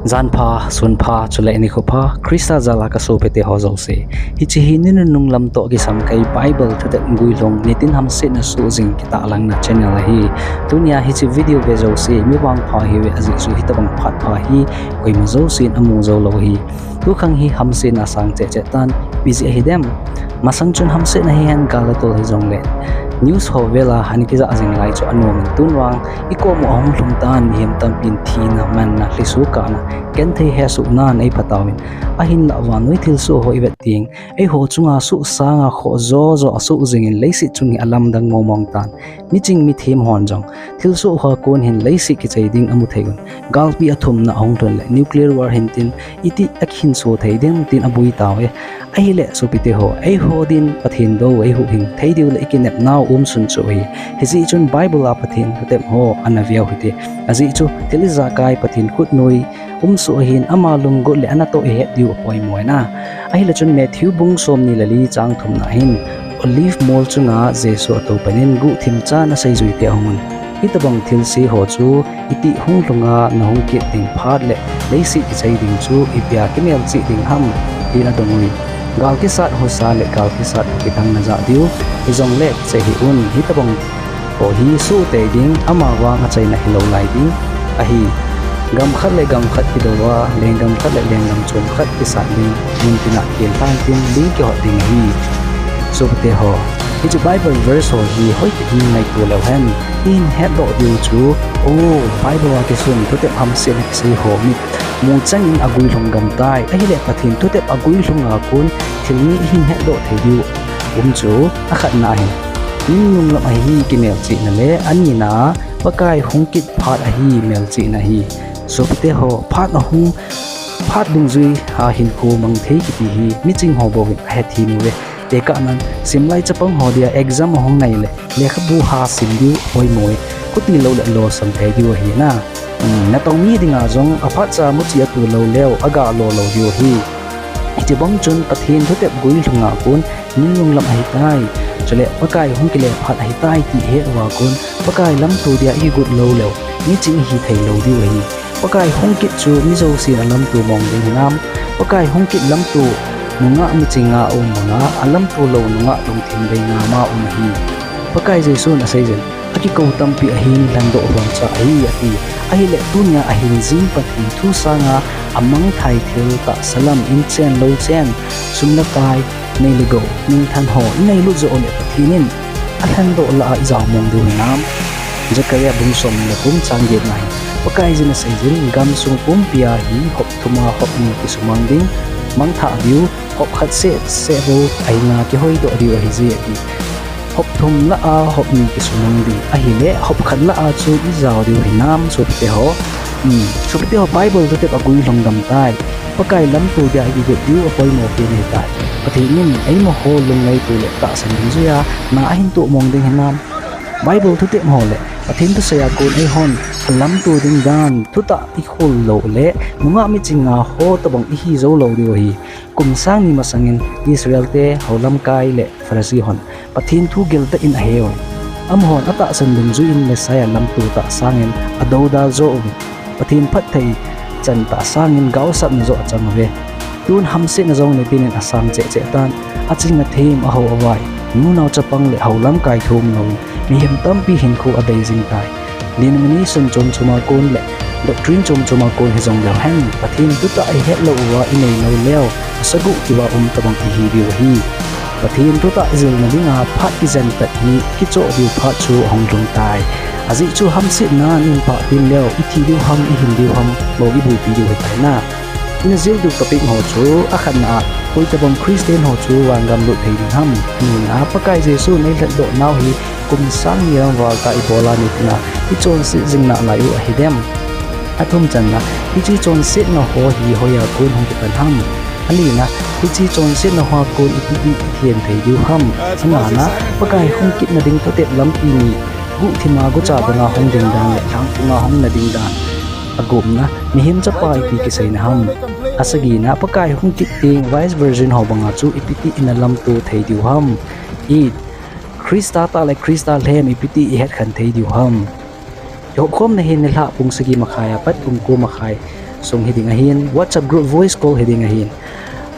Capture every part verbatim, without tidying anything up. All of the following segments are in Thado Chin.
Janpha, sunpha, chule nikho pha, Christa jal a kasopite ho jouse. Hiche hi ninunung lam toh kisam kei Bible thutep guilhung nitin hamsetna soh jing kitahlangna channel ahi. Tunia hiche video ve jouse, mi vangpha hiuve ajeh chu hitobang phat pha hi koima jousen amu jou lou ahi. Tukhang hi hamsetna asang cheh cheh tan, ipi jeh ahidem. Masang chun hamsetna hihen gal atol hijongle, news ho vela ana kijah jing lai chu anom in, tun vang ikom u ahung lhung tan, mihem tampin thina, manna, lhiso kahna, genthei hesohnan eipha tauvin. Ahinlah vannoi thilsoh ho ivet teng, eiho chunga soh sanga khoh jo jo asoh jingin leiset chung hi alamdang mong mong tan. Miching mithem hon jong thilsoh hoa kon hin leiset kichai ding amu thei un. Galpi athumna ahung lhun le nuclear war hintin iti akihinso thei dem tin aboi tauve. Ahile sopite ho, eiho din Pathen dou eihuhhing thei diu le ikinepnau umsun chu ahi. Hijeh chun Bible a Pathen thutep ho ana veu hite. Ajeh chu thil ijakai Pathen khutnoi umsoh ahin, ama lunggot le anatoh ihet diu apoimo in a. Ahile chun Matthew bung somni le li chang thumna hin, Olive mol chunga Jesu atou panin guhthim chan aseijuite ahungun, hitobang thilse ho chu itih hunglhunga nahung kit ding phat le leiset kichai ding chu ipia kimelchih ding ham, tin adongui. Gal kisat husa le gal kisat kithang najah diu, hijongle che hih un, hitobang ho hi soh tei ding, amavang achaina hilou lai ding ahi. Gam khat le gam khat kidouva, lenggam khat le lenggam chom khat kisat ding, mun tina kel tan tin ling kihot ding ahi. Sopite ho, hiche Bible verse ho hi hoitah in ngaito leu hen, ihin hetdoh diu chu, o, Bible a kisun thutep hamsetna kisei ho mit muchang in aguilhung gam tai, ahile Pathen thutep aguilhunga kon thil ni ihin hetdoh thei diu um chu, akhatna ahi, ninunung lam ahi kimelchihna le anina Pakai hung kit phat ahi melchihna ahi. Sopite ho, phat ahung, phat dungjui a hinkho mang thei kiti hi miching ho bouvin ahethem uve. Tekahnan, simlai chapang ho dia exam ahung nai le lekhabu ha sim diu apoimo e, khuti lou le losam thei diu ahi na. Natong mi dinga jong aphatcha muchi atu lou leu aga lo lou diu ahi. Hiche bang chun Pathen thutep guilhunga kon ninunung lam ahitai, chule Pakai hung kile phat ahitai ti het uva kon Pakai lamto dia ikigot lou leu, miching ihi thei lou diu ahi. Pakai hung kit chu mi jousen alamto mong ding hinam? Pakai hung kit lamto nungah michinga um banga alamto lou nungah lungthim bei ngama um ahi. Pakai Jesun aseijin, akikou tampi ahin lhendoh lhoncha ahi, ati. Ahile tunia ahin jing Pathen thu sanga amangthai thil tahsa lam, inchen louchen, sum le pai, nei le gou, minthan ho inei lut joh uleh Pathen in alhendoh lah a ijao mong diu hinam? Zechariah bung somni le thum chang getna hin Pakaiyin aseijin, gamsung pumpia hi hop thuma hop ni kisumang ding, mangthah diu, hop khat seh seh bou ahinga kihoidoh diu ahije ati. Hop thum lah a hop ni kisumang ding ahile hop khat lah a chu ijao diu hinam sopite ho? Sopite ho, Bible thutep aguilhung gam tai. Pakai lamto dia ikigot diu apoimo pen ahitai. Pathen in eimaho lungngaito le tahsan dungjuia na ahin toh mong ding hinam? Bible thutep ho leh Pathen thusei a kon eihon alamto ding dan thutah ikhol lou uleh nungah michinga ho tobang ihi jou lou diu ahi. Kum sang ni masangin Israelte, houlamkai leh Pharisee hon Pathen thu geltah in aheu. Amahon atahsan dungjuiyin Messiah lamto tah sangin adoudal joh uvin, Pathen phatthei chan tah sangin gaosapna joh achang uve. Tun hamsetna jong nidinin asang cheh cheh tan, aching athem, ahou avai, nunao chapang leh houlamkai thum louvin mihem tampi hinkho adei jing tai. Denomination chom choma kon leh doctrine chom choma kon hijong leu hen, Pathen thutah ihet lou uva inei lou leu, asagoh kiuva um tobang ihi diu ahi. Pathen thutah ijilna dinga phat kijen tah hi kichoh diu phat chu ahung lhung tai. Ajeh chu hamsetnan ihin phah tin leu, ithi diu ham, ihin diu ham bou iboipi diu ahitai na. Ina jil diu topic ho chu, akhatna a, koi tobang Christian ho chu vangam lut thei ding ham? Anina, Pakai Jesun eilhatdoh nau hi kum sang ni lam val tah ibola nitina ichonset jing nalai u ahidem? Athum channa, hiche chonsetna ho hi hoiya kon hung kipan ham? Alina, hiche chonsetna hoa kon ipi ti ithem thei diu ham? Angana, Pakai hung kitna ding thutep lampi ni guhthima gucha banga hung ding dan leh lhangphunga hung na ding dan. Agupna, mihem chapa ipi kiseina ham? Asagina, Pakai hung kit teng vice virgin ho banga chu ipi ti ina lamto thei diu ham? It, Christa tah le Christa lhem ipi ti ihet khen thei diu ham? Ihopkhomna hi nilhah pung sagi makhai a pat pung ko makhai sung hiding ahin, WhatsApp group voice call hiding ahin.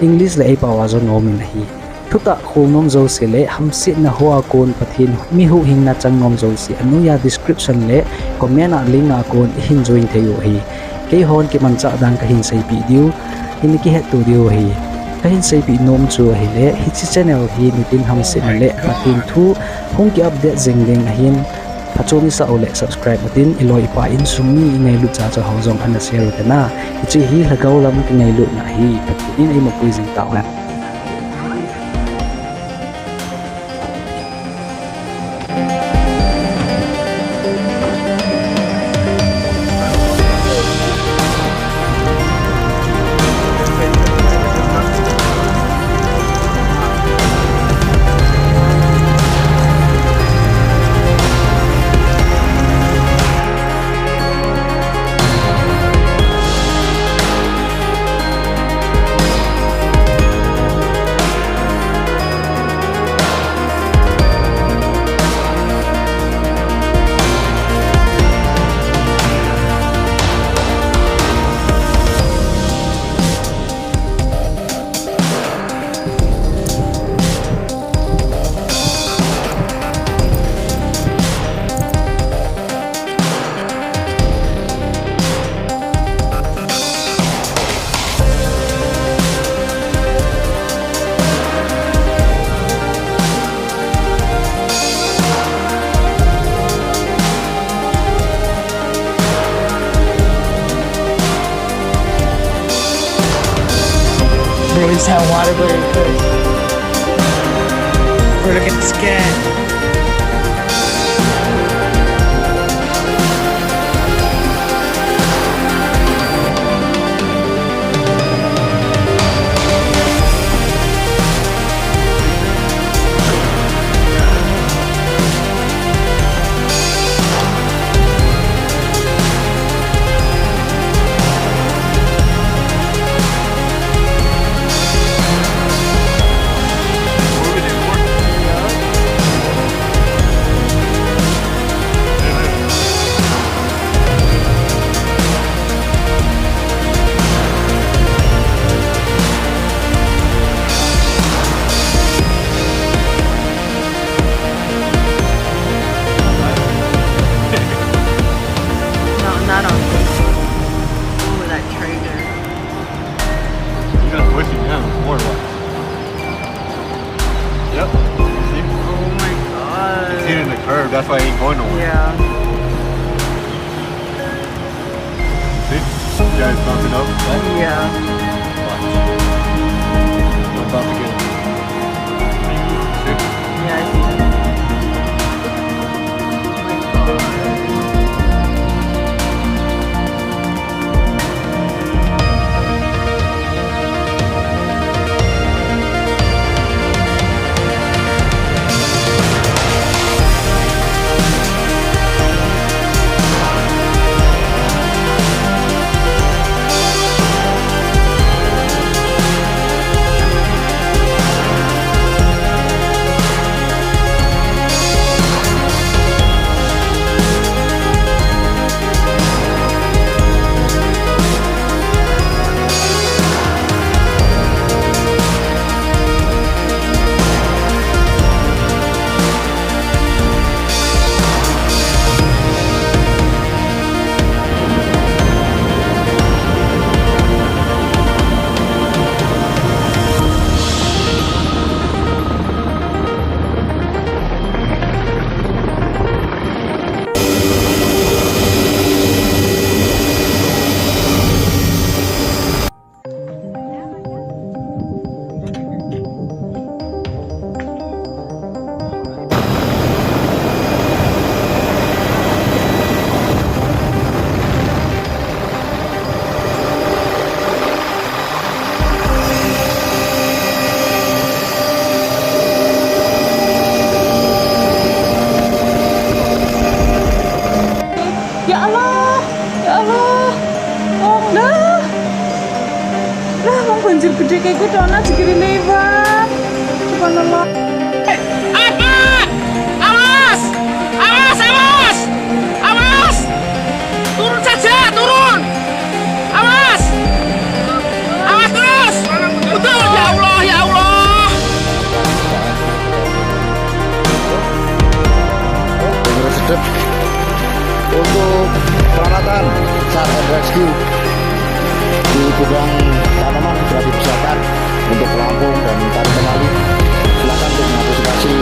English le eipao a jong aum in ahi. Thutah khol nom jouse le hamsetna hoa kon Pathen mi huhhingna chang nom jouse anoiya description le comment a link a kon ihin join thei u ahi. Keihon kimanchah dan kahin seipeh diu, hin kihetto diu ahi. Kahin seipeh nom chu ahile, hiche channel hi nitin hamsetna le Pathen thu hung ki update jing ding ahin, phachom isah u le subscribe utin, iloi ipa insung mi ingailut chacha ho jong ana share utin a. Hiche hi lhagao lam kingailutna ahi, Pathen in eimapui jing tauhen. Bro, he's had water, bro. Bro, look at this guy. No, not on this. Ooh, that trailer. You're gonna push it down more or what? Yep. See? Oh my God. It's hitting the curb. That's why it ain't going nowhere. Yeah. See? You guys bumping up? Right? Yeah. Watch. Don't bump again. See? Yeah, I see that. Ya Allah, ya Allah. Ong dah. Dah, mong panjir gede kayak gitu, anak segini lebar. Subhanallah. Apa? Awas! Awas, awas! Awas! Turun saja, turun! Awas! Di pegang tanaman telah dipersembahkan untuk pelampung dan tari temali. Silakan untuk mengantisipasi